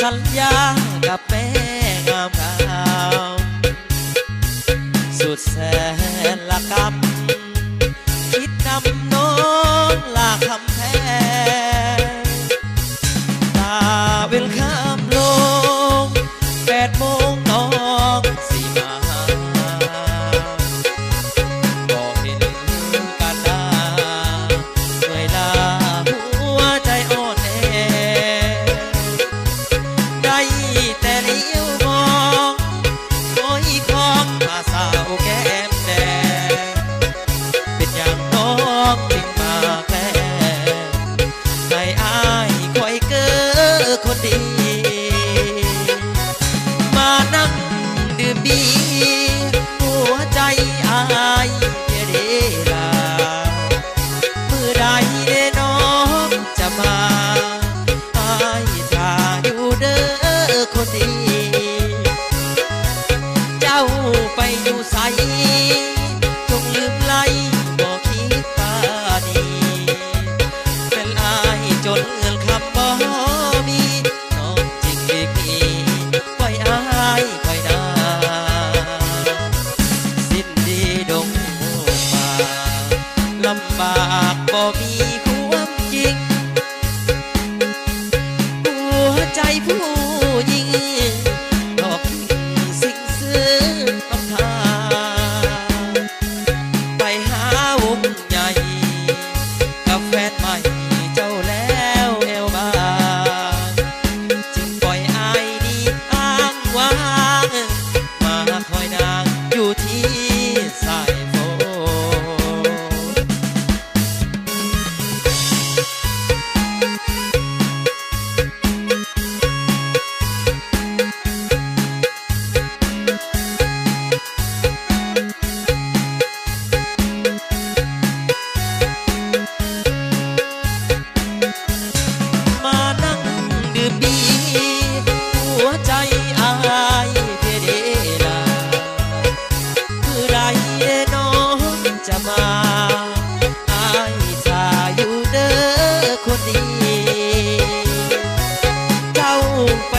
ສັນຍາກັບແມ່ງາມຂາວ ສຸດແສນລະກຳ ຄິດນຳນ້ອງລາຄຳແພງ ຕາເວັນຄາມລົງ ແປດໂມງນ້ອງຊິມາ ບໍ່ເຫັນກັນນາ ເມື່ອຍລ້າຫົວໃຈອ່ອນແອ ໄດ້ແຕ່ຫຼຽວມອງ ໂອ້ຍ ຂອງພາສາວແກ້ມແດງ ເປັນຫຍັງນ້ອງຈຶ່ງມາແກ້ມ ໃຫ້ອ້າຍຂ້ອຍເກີຄົນດີ ມານັ່ງດື່ມເບຍ ຫົວໃຈອ້າຍເດລາ ມື້ໃດແດ່ນ້ອງຈະມາ ອ້າຍຖ້າຢູ່ເດີຄົນດີ ເຈົ້າໄປຢູ່ໃສ ຈົ່ງລືມໄລບໍ່ຄິດປານີ ແມ່ນອ້າຍຈົນເງິນຄຳບໍ່ມີ ນ້ອງຈຶ່ງຫຼີກໜີ ປ່ອຍອ້າຍຂ້ອຍນາ ສິ້ນດີດົງປ່າ ລຳບາກບໍ່ມີຄວາມຈິງ ຫົວໃຈຜູ້ຍິງ ດອກກິ່ງສິ້ງຊື່ອຳພາ ໄປຫາວົງໃຫຍ່ ກັບແຟນໃໝ່ເຈົ້າແລ້ວແອວບາງ ຈຶ່ງປ່ອຍອ້າຍໜີອ້າງວາງ ມາຄອຍນາງຢູ່ທີ່ສາຍໂຟນ ມານັ່ງດື່ມເບຍ ຫົວໃຈອ້າຍເດລາ ມື້ໃດແດ່ນ້ອງຈະມາ ອ້າຍຖ້າຢູ່ເດີຄົນດີ ເຈົ້າໄປ